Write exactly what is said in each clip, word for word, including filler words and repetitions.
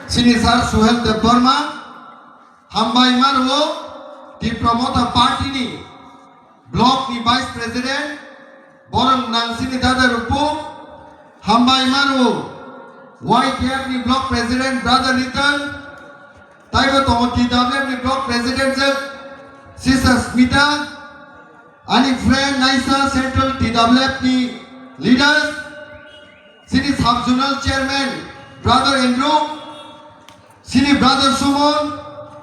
Chini sir Suhel Debbarma, hambai maro Tipra Motha Party ni block ni vice president, borok nang chini dada Rupu, hambai maro Y T F ni block president brother Ritan, taibo tongo T W F ni block president je sister Smita, ani friend naisa central T W F ni leaders, chini sub zonal chairman brother Andrew, chini brother Sumon,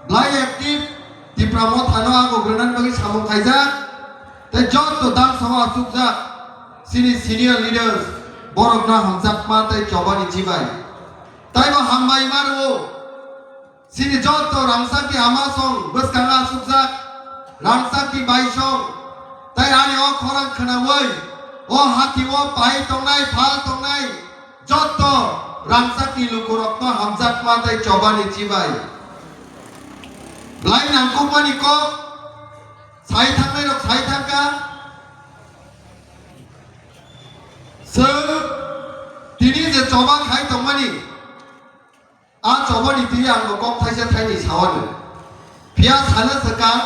belai active, Tipra Motha no ago granani bagwi samung khaijak, tei jotto dam sao achukjak, chini senior leaders, borok no hamjakma tei chobani chibai. Taibo hambai maro, chini jotto rangchakni ama song bwskango achukjak, rangchakni bai song, tei ani o khorang khwnaui, o hati o pai tongnai, phal tongnai, jotto rangchakni lukurokno hamjakma tei chobani chibai. Belai nangkukmani kok, sai thangnairok sai thangkha. Chwng tini je choba khai tongmani, a chobani twi ang bo kok thaisa thaini sawano. Phiya sana swkang,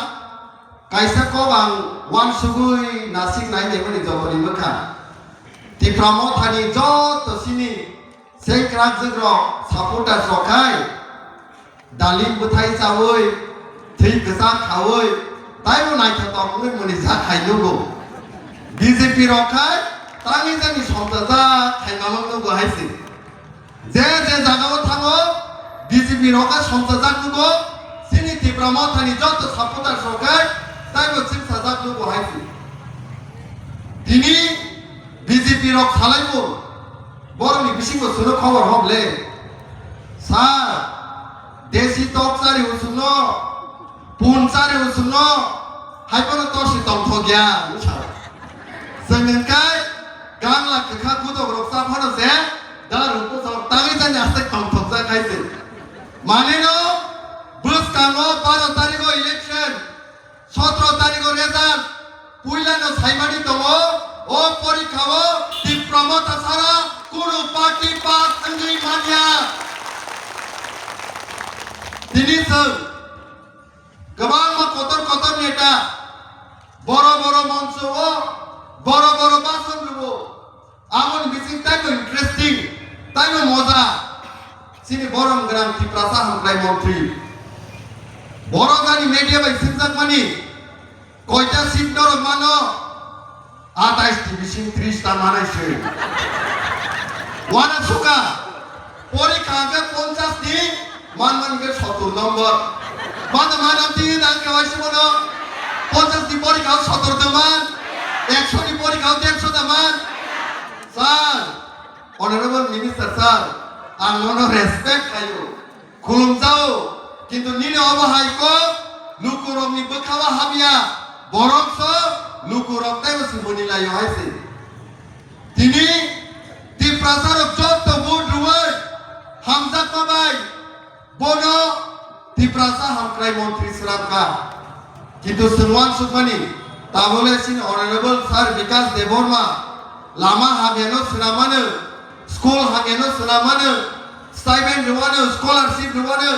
kaisa kok ang uansugwi nasik nai naimani jotoni mwkha. Tipra Mothani joto sini sengkrak jwkrok supporters rok khai dalim bwthai chaui, thwi kwchak khaui, taibo naithotok wngwi mwnwi jak khai nugo. B J P rok khai tangwi jani somchajak khai mamang nugo hai se. Je je jagao thango, B J P rok khe somchajak nugo, chini Tipra Mothani joto supporters rok khe taibo chimsajak nugo hai se. Tini B J P rok salaibo, borokni bisingo chwngno khobor hok le. Sir, desi tok chari usungno, pun chari usungno, hai phano tosi tongthok ya, wngsa. Chwng hwnkhe gangla kwkha kudok rok cha phano se, da rungpo chok tangwi jani aste tongthok jak hai se. Manino bwskango baro tarikho election, sotro tarikho result, puilano saimani tongo, o porikha o Tipra Motha sara kunu party pass wngwi manya. Tini chwng kwbangma kotor kotor neta, boro boro moncho o, boro boro bason rwo, Aboni bising taibo interesting, taibo moja. Chini borom gwnang Tiprasa hamkrai montri. Borok ani media bai swngjak mani, koita seat norok mano, atais ni bising tris ta manai se. Wana suka, porikha hwnkhe ponchas ni, man man hwnkhe sotor nombor. Mano man am tini nang khe waisi bono, ponchas ni porikha o sotor da man, ekso ni porikha o dersho da man. Sir, Honorable Minister Sir, ang nono respect khaio, khulumjao, kintu nini obo hai kok lukurokni bwkhao hamya, borokso lukurok teibo se mwnwi laio hai se. Tini Tiprasarok jotto vote rwui hamjakma bai bono Tiprasa hamkrai montri swnamkha. Kintu chwng uansukmani, tabole chini Honorable Sir Bikash Debbarma lama hamyano swnamano, school hamyano swnamano, stipend rwano, scholarship rwano,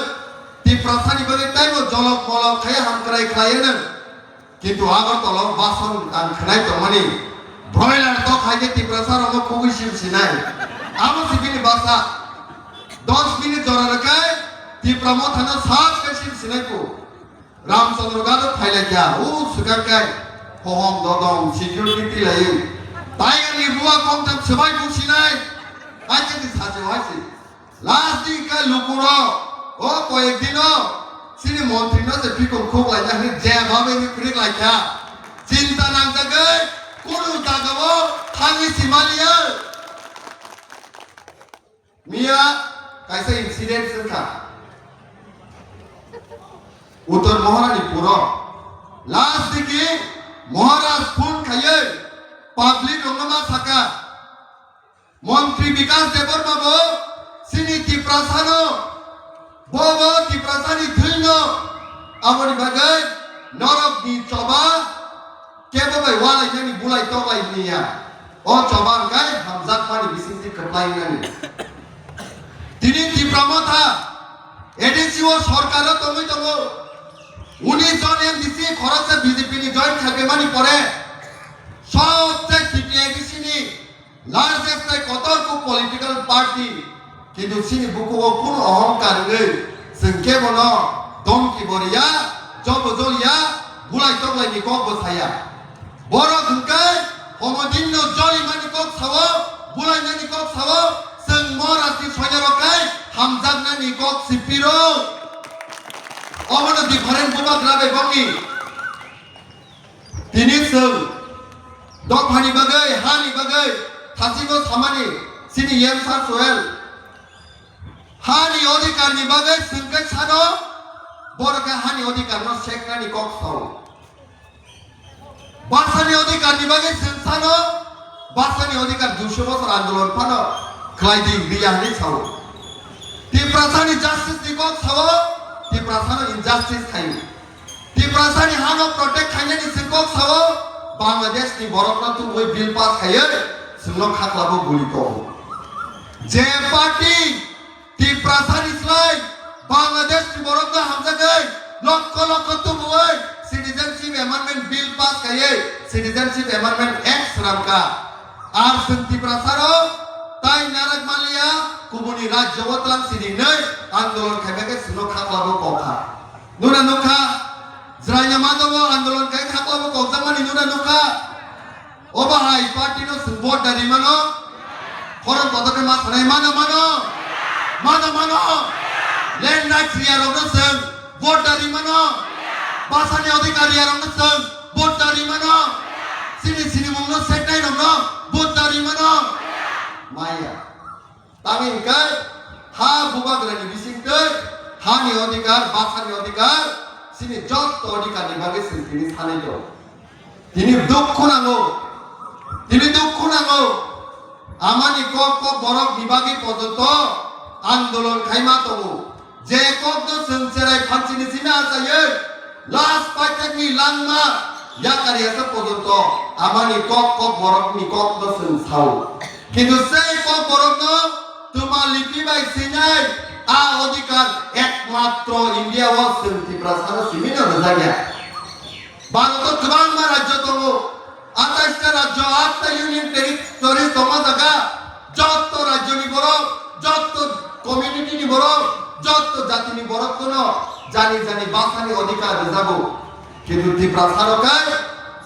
Tiprasani bagwi teibo jolok molok khai hamkrai khlaiano. Kintu Agartala o bason ang khwnai tongmani, broiler tok hai khe Tiprasa rokno kubui sim sinai. Abo si bini basa. Dos minute jora rwkhe Tipra Mothano sab khe sim sinai ku. Ramchandra Gado phailai kha, u swkang kai hohom dodom security tilai. Tiger ni bua kongtham swbai buk sinai. Hai khe ni sachi hai si. Last din khe lukurok, o koyek dino chini montri no se bikung khuk laina hwnwi je bhabe hwnwi kwrwk lai kha. Chinta nangjagwi kunu jagao thangwi si maliya. Miya kaisa incident wngkha. Uttor Maharani puro. Last digi Maharaj phone khaiwi public rokno ma saka. Montri Bikash Debbarma bo chini Tiprasano, bo bo Tiprasani thwino, aboni bagwi norokni choba kebo bai walainani bulai toklai hwnwi ya. O choba hwnkhe hamjakmani bisingtwi kwplai wngnani. Tini Tipra Motha O sorkaro tongwi tongo. Unis jon M D C khoroksa B J P ni join khaiphaimani pore sobse C P I D C ni largest tei kotor kuk political party. Kintu chini bukugo kunu ohongkar wngwi chwng kebono domki bo riya, jobo joliya, bulai toklaini kok bo saya. Borok hwnkhe homodinno jolimani kok sao, bulainani kok sao, chwng Maharajni soinerok khe hamjaknani kok si phiro. Omono different bubagra bai bokni. Tini chwng dophani bagwi, hani bagwi thasingo samani chini M Sir Sohel. Hani odhikarni bagwi chwng khe sano, borok khe hani odhikarno seknani kok sao. Bwsani odhikarni bagwi chwng sano, bwsani odhikar duiso bosor andolon phano khlai di riya hwnwi sao. Tiprasani justice ni kok sao, Tiprasano injustice khaio. Tiprasani hano protect khainani chwng kok sao, Bangladesh ni borokno tubui bill pass khaiwi chwngno khaklabo guli tongo. Je party Tiprasani slai Bangladesh ni borokno hamjagwi lokho lokho tubuwi Citizenship Amendment Bill pass khaiwi Citizenship Amendment Act swnamkha. Ar chwng Tiprasarok tai narak manliya, kubuni rajyo o twlang sidi hinwi andolon khaibagwi chwngno khaklabo kokha. Nuna nukha, jwraino madogo andolon khai khaklabo kokjakmani nuna nukha. Obo hai party no chwng vote da rimano? Khorang kotor khe ma sanai mano mano? Mano mano? Land rights riya rokno chwng vote da rimano? Bwsani odhikar riya rokno chwng vote da rimano? Chini sinimungno seknai rokno vote da rimano? Maya. Tamni hwnkhe ha bubagrani bisingtwi hani odhikar, bwsani odhikar, chini jotto odhikarni bagwi chwng tini sanai tongo. Tini dukhu nango, tini dukhu nango. Amani kok kok borokni bagwi pojonto andolon khaima tongo. Je kokno chwng cherai phanchini simi achaiwi last paithakni langma yakar yasa pojonto amani kok kok borokni kokno chwng sao. Kintu sei kok borokno twma lipi bai swinai a odhikar ekmatro India o chwng Tiprasano simino rwjakya. Bharoto kwbangma rajyo tongo, atais ta rajyo, aat ta union territories tongma jaga, jotto rajyoni borok, jotto community ni borok, jotto jatini borok kono jani jani bwsani odhikar rwjago. Kintu Tiprasano khe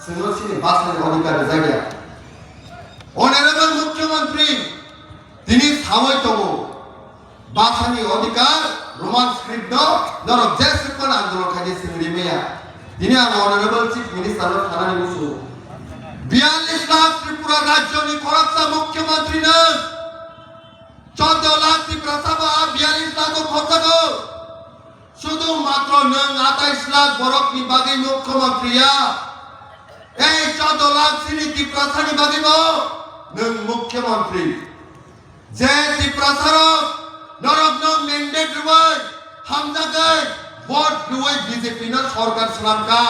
chwngno chini bwsani odhikar rwjakya. Honorable Mukhyamantri tini sawi tongo, bwsani odhikar Roman script no norok je swkmano andolon khaidi swng rimaya. Tini ang Honorable Chief Minister no sanani muchungo. Biyallis lakh Tripura rajyoni khoroksa Mukhyamantri no choddo lakh Tiprasa ba biyallis lakh o khorchago. Sudu matro nwng atais lakh borokni bagwi Mukhyamantri ya. Ei choddo lakh chini Tiprasani bagwi bo nwng Mukhyamantri. Je Tiprasarok norokno mandate rwui hamjagwi vote rwui B J P no sorkar swnamkha,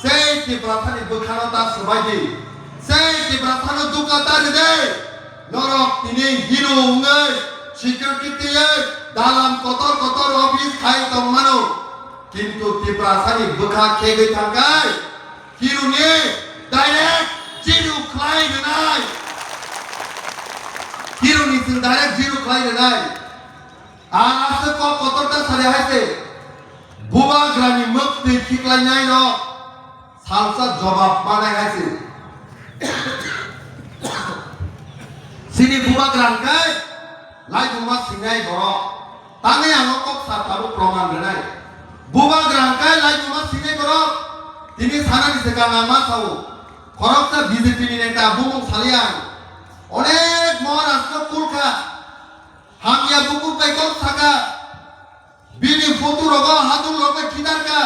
sei Tiprasani bwkhano ta swbai di, sei Tiprasano dukha ta rwdi. Norok tini hero wngwi security twiwi dalam kotor kotor office khai tongmano, kintu Tiprasani bwkha khegwi thangkhai Hironi direct zero khlai rwnai. Hironi chwng direct zero khlai rwnai. Ang aswk kok kotor ta sari hai se. Bubagrani mwktwi khiklainai rok salsa jobab manai hai se. Chini bubagra hwnkhe laibuma singnai borok. Tangwi ang o kok sa tabuk proman rwnai. Bubagra hwnkhe laibuma singnai borok. Tini sanani swkang ang ma sao. Khoroksa B J P ni neta bumung saliya ang. Onek Maharaj no kulkha. Hamya bukhuk bai kok saka. Bini photo rogo hadung rok bai khidarka.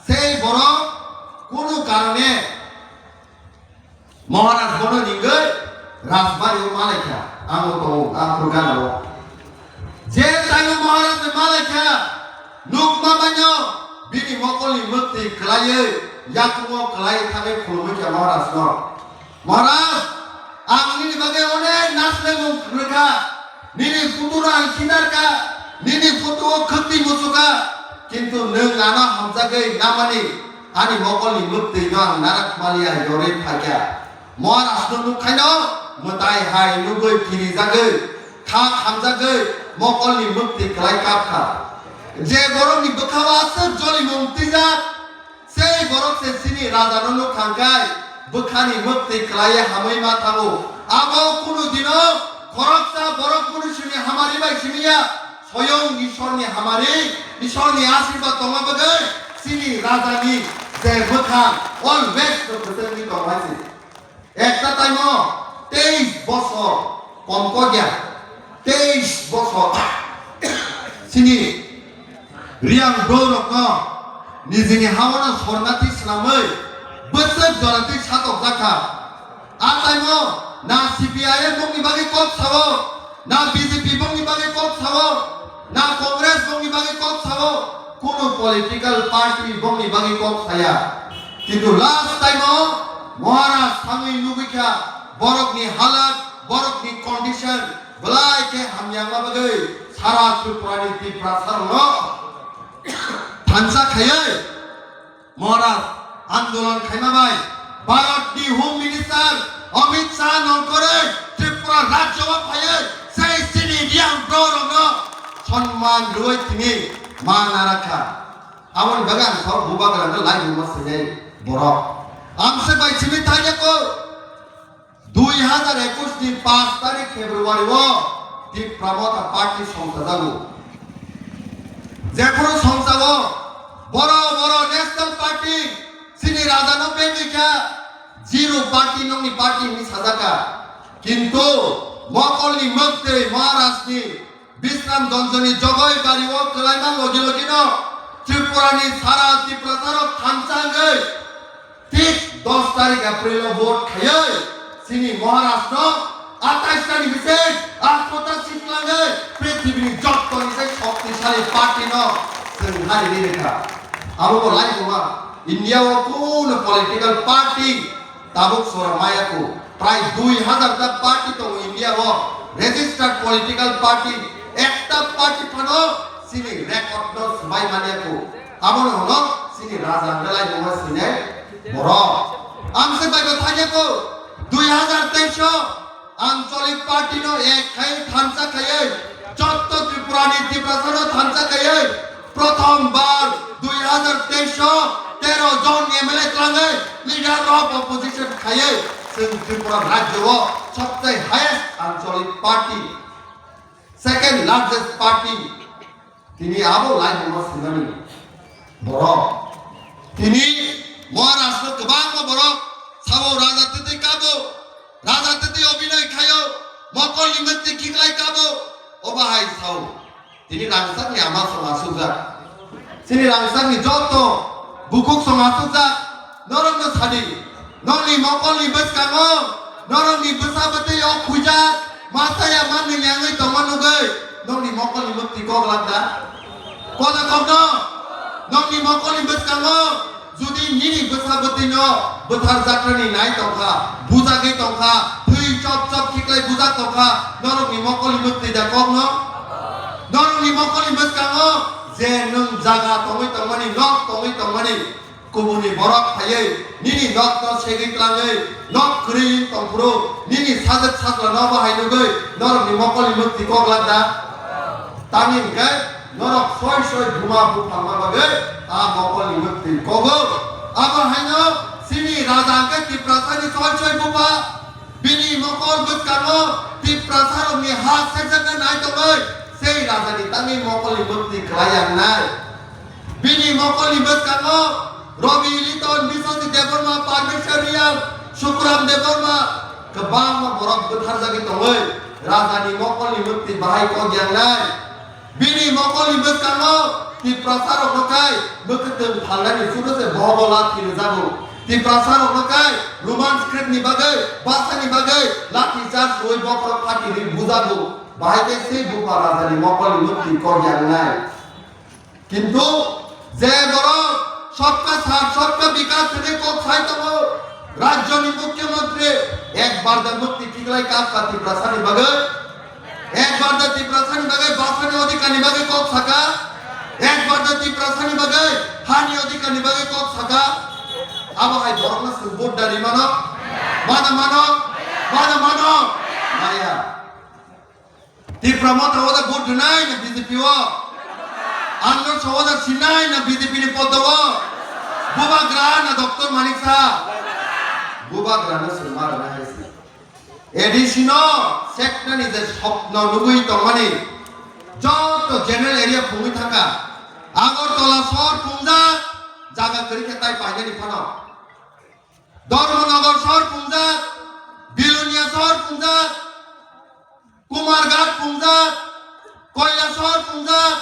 Sei borok kunu karone Maharaj bono ningwi Rajbari o malaikha, ang o tongo, ang phuru gana o. Je taino Maharaj ni malaikha, nukma baino bini mokolni mwktwi kwlaiwi, yakungo kwlai thangwi khulumwi kha Maharaj no. Maharaj, ang nini bagwi onek naslemung rwkha, nini photo no ang khidarka, nini photo o khwtwi muchuk Kintu nwng ano hamjagwi namani ani mokolni mwktwino ang narak maliya yorwi phaikha. Moharasno nukhaino mwtai hai nugwi kirijagwi, kha khamjagwi mokolni mwktwi kwlai kapkha. Je borokni bwkhao aswk jolimung twijak, sei borok se chini rajano nuk thangkhai, bwkhani mwktwi kwlaiya hamwi ma thango. Abo kunu dino khoroksa borok munisuni hamari bai simiya, soyong Ishorni hamari, Ishorni asirba tongma bagwi chini rajani je bwkhang always no kwchangwi tongmai se. Ekta taimo teis bosor kom kogya, teis bosor chini Riyang bro rokno nijini haono sornathi swnamwi bwswk joratwi satokjakha. A taimo na C P I M bongni bagwi kok sao, na B J P bongni bagwi kok sao, na Congress bongni bagwi kok sao, kunu political party bongni bagwi kok saya. Kintu last time o Maharaj thangwi nugwi kha borokni halat, borokni condition belai khe hamyangma bagwi sara Tripura ni Tiprasa rokno thansa khaiwi Maharaj andolon khaima bai Bharat ni Home Minister Amit Shah nongkhorwi Tripura rajyo o phaiwi sei chini Riyang bro rokno sonman rwui tini ma narakha. Aboni bagwi ang sao bubagrano laibuma sinai borok. Amse bai simi thaiya ko. Dui hazar ekush ni panch tarik February o Tipra Motha Party songchajago. Jephuru songchago, boro boro National Party chini rajano bengwi kha, zero party nokni party hinwi sajaka. Kintu mokolni mwktwi Maharajni Bisram Ganjni jogoi bari o kwlaima logi logi no Tripura ni sara Tiprasa rok thansa wngwi thik dos tarik April o vote khaiwi chini Maharaj no atais ta ni bising athro ta seat langwi prithibini jotto ni se shoktisali party no chwng hari ri rikha. Abo bo lai tongma India o kuno political party tabuk sora maya ko. Prai dui hazar ta party tongo India o, registered political party ekta party phano chini record no swbai manya ko. Abono hwnwi chini raja belai nungma sinai borok. Ang se bai bo thanya ko, dui hazar teis o Anchalik party no ek khai thansa khaiwi, jotto Tripura ni Tiprasa no thansa khaiwi, prothom bar dui hazar teis o tero jon M L A twlangwi leader of opposition khaiwi, chwng Tripura rajyo o sobchai highest Anchalik party, second largest party. Tini abo laibuma sinani borok. Tini Maharashtra kwbangma borok sabo raja tete kabo, raja tete obinoi khayo, mokol ni mukti khiklai kabo, obo hai sao. Tini rangchakni ama song asukjak. Chini rangchakni joto bukhuk song asukjak. Norokno sadi, nokni mokolni bwskango, norokni bwsa bwtwi o khuijak, ma chaya ma nwngyangwi tongma nugwi, nokni mokolni mukti kok lak da? Koda kokno, nokni mokolni bwskango, judi nini bwsa bwtwino bwtharjakrani nai tongkha, bujagwi tongkha, thwi chop chop khiklai bujak tongkha, norokni mokolni mukti da kokno? Norokni mokolni bwskango je nwng jaga tongwi tongmani, nok tongwi tongmani, kubuni borok phaiwi nini nokno segwi twlangwi nok kwrwi tongphuru nini sajwk sajlano bo hai nugwi norokni mokolni mukti kok lak da? Tamni hwnkhe norok soi soi buma buphangma bagwi a mokolni mukti kogo. Abo haino chini raja hwnkhe Tiprasani soi soi bupha. Bini mokol bwskango Tiprasarokni ha sekjakna nai tongwi sei rajani tangwi mokolni mukti kwlai yang nai. Bini mokolni bwskango Robi Liton, Biswajit Debbarma, Parmeshwar Riyang, Sukram Debbarma, kwbangma borok bwtharjagwi tongwi rajani mokolni mukti bahai kok yang nai. Bini mokolni bwskango Tiprasarokno kai mwkhwtwng phalnani sudo se bohogo lathi rwjago. Tiprasarokno kai Roman script ni bagwi, bhasha ni bagwi lathi charge rwui bokhorok phati rwi bujago. Bahai khe se bupha rajani mokolni mukti kok yang nai. Kintu je borok sabka saath, sabka bikas hwnwi kok sai tongo, rajyoni mukhyamantri ekbar da mukti khiklai kap kha Tiprasani bagwi? Ekbar da Tiprasani bagwi bhashani odhikarni bagwi kok saka? Ekbar Tiprasani bagwi, hani odhikarni bagwi kok saka, abo hai borokno chwng vote da ri mano? Mano, mano? Mano, mano? Maya. Tipra Motha o da vote rwnai na B J P o? Andro Saha o da sinai na B J P ni podda o? Bubagra na Doctor Manik Saha? Bubagra no chwng ma rwnai hai se. A D C no seknani je sopno nugwi tongmani joto general area phungwi thangkha. Agartala sohor phungjak, jaga kwrwi khe tai painani phano. Dharmanagar sohor phungjak, Bilonia sohor phungjak, Kumarghat phungjak, Kailasahar phungjak,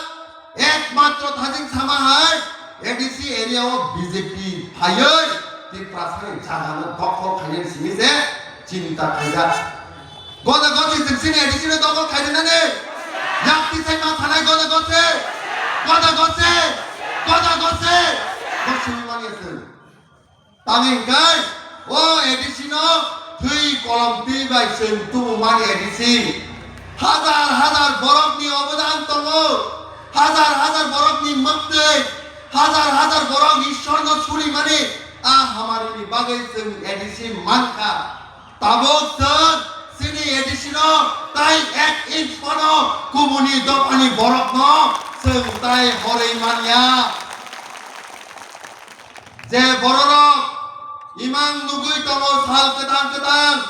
ekmatro thajing sama hai A D C area o B J P phaiwi Tiprasani jagano dokhol khainani simi se chinta khaijak. Goda gosi chwng chini A D C no dokhol khairwnani yakti sai ma thanai goda gosi, goda gosi, goda gosi, gosi mani chwng. Tamni hwnkhe o A D C no thwi kolom twi bai chwng tubumani A D C. Hazar hazar borokni obodan tongo, hazar hazar borokni mwktwi, hazar hazar borok Ishwarno surimani a hamarini bagwi chwng A D C mankha. Tabuk chwng chini A D C no tai ek inch phano kubuni dophani borokno chwng tai horwi manya. Je bororok imang nugwi tongo sal kwthang kwthang,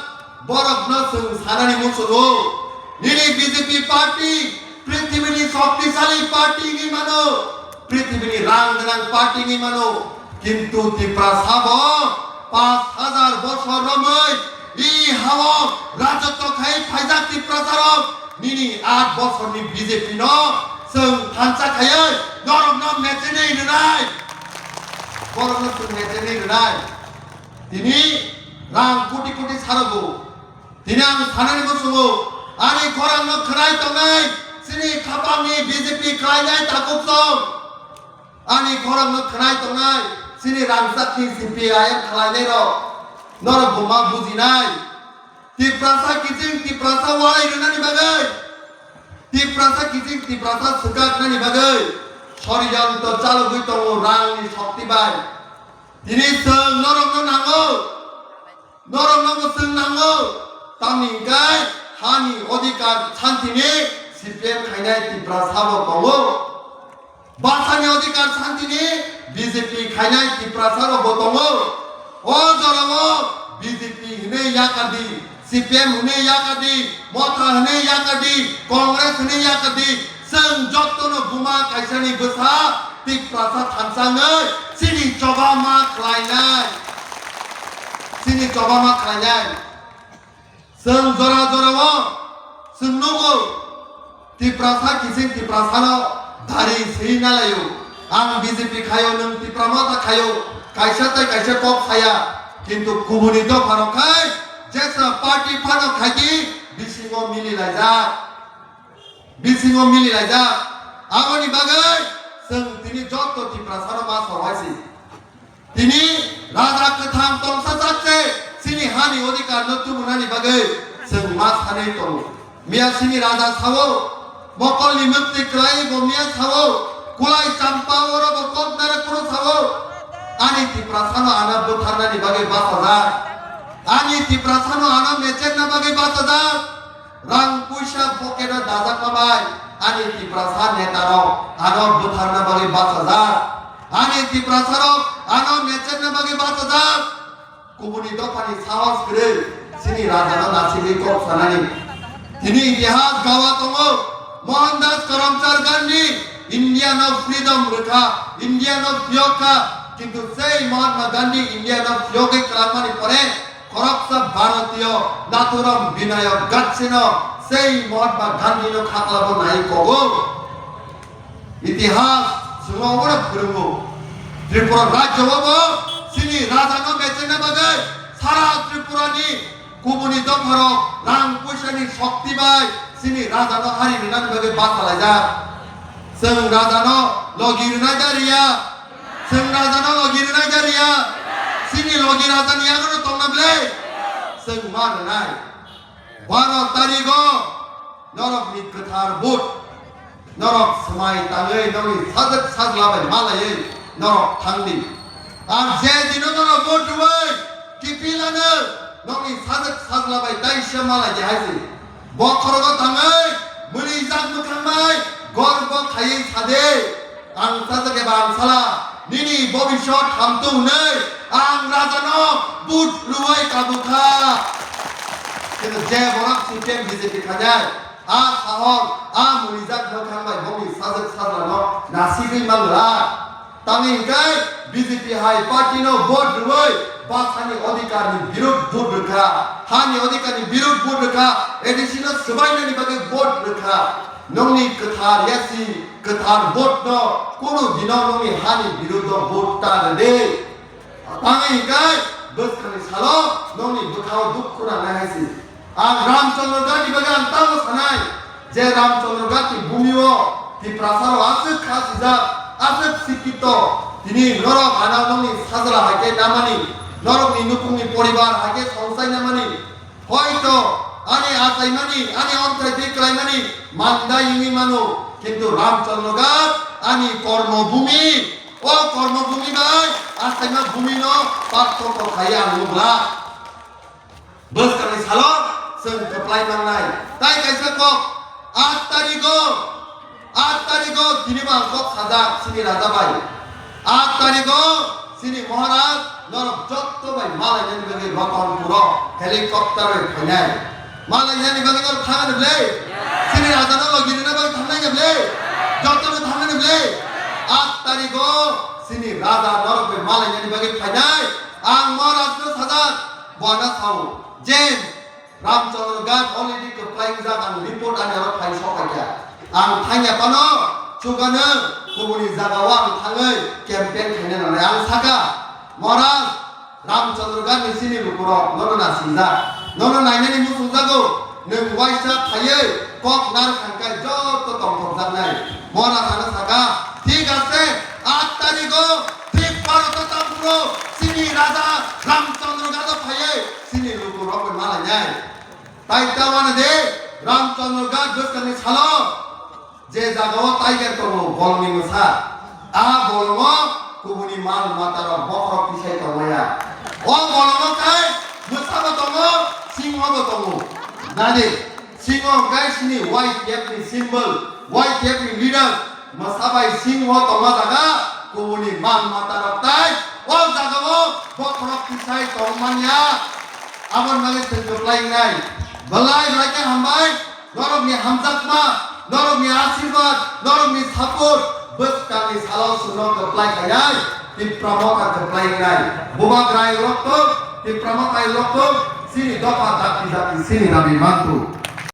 borokno chwng sanani muchungo. Nini B J P party prithibini shoktisali party wngwi mano, prithibini rang gwnang party wngwi mano, kintu Tiprasa bo panch hajar bochor romwi i hao rajotw khai phaijak Tiprasarok. Nini aat bosorni B J P no chwng thansa khaiwi norokno mechenwi rwnai. Borokno chwng mechenwi rwnai. Tini rang koti koti sarogo. Tini ang sanani muchungo, ani khorangno khwnai tongnai chini khapangni B J P khlainai takhuk song. Ani khorangno khwnai tongnai chini rangchakni C P I M khlainairok. Norok bo ma bujinai. Tiprasa kiching Tiprasa walai rwnani bagwi, Tiprasa kiching Tiprasa swkaknani bagwi soriyanto chalogwi tongo rangni shokti bai. Tini chwng norokno nango, norokno bo chwng nango, tamni hwnkhe hani odhikar santini C P M khainai Tiprasa bo tongo. Bwsani odhikar santini B J P khainai Tiprasa rok bo tongo. O jorao B J P hwnwi yakardi, C P M hwnwi yakardi, Motha hwnwi yakardi, Congress hwnwi yakardi, chwng jotono buma kaisani bwsa Tiprasa thansa wngwi chini choba ma khlainai, chini choba ma khlainai. Chwng jora jorao chwng nugo, Tiprasa kiching Tiprasano dari swi nalaio. Ang B J P khaio, nwng Tipra Motha khaio, kaisa tei kaisa kok saya, kintu kubuni dopharok khai jesa party phano khaidi bisingo mili laijak, bisingo mili laijak. Aboni bagwi chwng tini joto Tiprasano ma sawai si. Tini raja kwthang tongsa chakse chini hani odhikar no tubunani bagwi chwng ma sanwi tongo. Miya chini raja sao, mokolni mukti kwlai bo miya sao, kulai champa oro bo kok nare kuro sao, ani Tiprasano ano bwtharnani bagwi bachajak, ani Tiprasano ano mechenna bagwi bachajak. Rang puisa pocket o dajak ma bai, ani Tiprasa neta rok ano bwtharna bagwi bachajak, ani Tiprasa rok ano mechenna bagwi bachajak. Kubuni dophani sahos kwrwi chini raja no nasigwi kok sanani. Tini itihas gawa tongo, Mohandas Karamchand Gandhi India no freedom rwkha, India no phiyok kha, kintu sei Mahatma Gandhi India no phiyogwi kwlangmani pore khoroksa Bharatiyo Nathuram Binayak Godse no sei Mahatma Gandhi no khaklabo nai kogo. Itihas chwngno obono phwrwngo. Tripura rajyo o bo chini raja no mechenna bagwi sara Tripura ni kubuni dopharok rang puisa ni shokti bai chini raja no hari rwnani bagwi bachalaijak. Chwng raja no logi rwnai da riya? Chwng raja no logi rwnai da riya? Chini logi raja ni yago no tongna ble? Chwng ma rwnai. Baro tarigo norok ni kwthar vote. Norok swmai tangwi nokni sajwk sajla bai malaiwi norok thangdi. Ang je dino norok vote rwui kiphilano nokni sajwk sajla bai taisa malaidi hai se. Bokhorogo tangwi mwnwijak mwkhang bai gorbo khaiwi sadi. Ang sajwk eba ang sala nini bobiswt hamtung hwnwi ang rajano vote rwui kabukha. Kintu je borok C P M B J P khainai, a sahor, a mwnwijak mwkhang bai bongni sajwk sajlano nasigwi manglak. Tamni hwnkhe B J P hai party no vote rwui basani odhikar ni birud vote rwkha, hani odhikar ni birud vote rwkha, A D C no swbainani bagwi vote rwkha. Nokni kwthar yasi, kwthar vote no kunu dino nokni hani birud o vote ta rwdi. Tamni hwnkhe bwskangni salo nokni bwkhao dukhu nangnai hai se. Ang Ramchandra Ghat ni bagwi ang tamo sanai je Ramchandra Ghat ni bumi o Tiprasa rok aswk kha sijak, aswk sikito, tini norok ano nokni sajla hai khe namani, norokni nukhungni poribar hai khe songsai namani, hoito ani achaimani, ani onthai twi kwlaimani manda wngwi mano, kintu Ramchandra Ghat ani kormo bumi, o kormo bumi bai achaima bumi no parthokyo khaiwi ang nukla. Bwskangni salo chwng kwplai mangnai. Tai kaisa kok, aat tarigo, aat tarigo tini bo ang kok sajak chini raja bai. Aat tarigo chini Maharaj norok jotto bai malainani bagwi Ratanpuro helicopter bai phainai. Malainani bagwi norok thangani ble? Chini raja no logi rina bagwi thangnai na ble? Jotto no thangnani ble? Aat tarigo chini raja norok bai malainani bagwi phainai. Ang Maharaj no sajak, buana sao. James, Ramchandra Ghat already kwplai wngjak, ang report ani oro phai sok kha. Ang thangya phano chukano kubuni jagao ang thangwi campaign khaina nangnai. Ang saka, Maharaj, Ramchandra Ghat ni chini lukurok nono nasingjak, nono nainani muchungjago, nwng waisa phaiwi kok nar khankai joto tongthokjaknai. Maharaj ano saka, thik ase, aat tarigo thik Bharat Ratanpuro chini raja Ramchandra Ghat o phaiwi chini lukurok bai malainai. Tai ta uanadi Ramchandra Ghat bwskangni salo je jagao tiger tongo, bolongni mwsa, a bolongo kubuni mal matarok bokhorok tisai tongmaya. O bolongo tai mwsa bo tongo, singho bo tongo. Nadi, singho hwnkhe chini Y T F ni symbol, Y T F ni leader. Mwsa bai singho tongma jaga, kubuni mal matarok tai o jagao bokhorok tisai tongmanya. Aboni bagwi chwng kwplai wngnai. Belai belai khe hambai, norokni hamjakma, norokni asirwad, norokni support bwskangni salo chwngno kwplai khainai. Tipra Motha kwplai wngnai. Bubagra hai rok tong, Tipra Motha hai rok tong, chini dopha dati dati chini dabi mantu.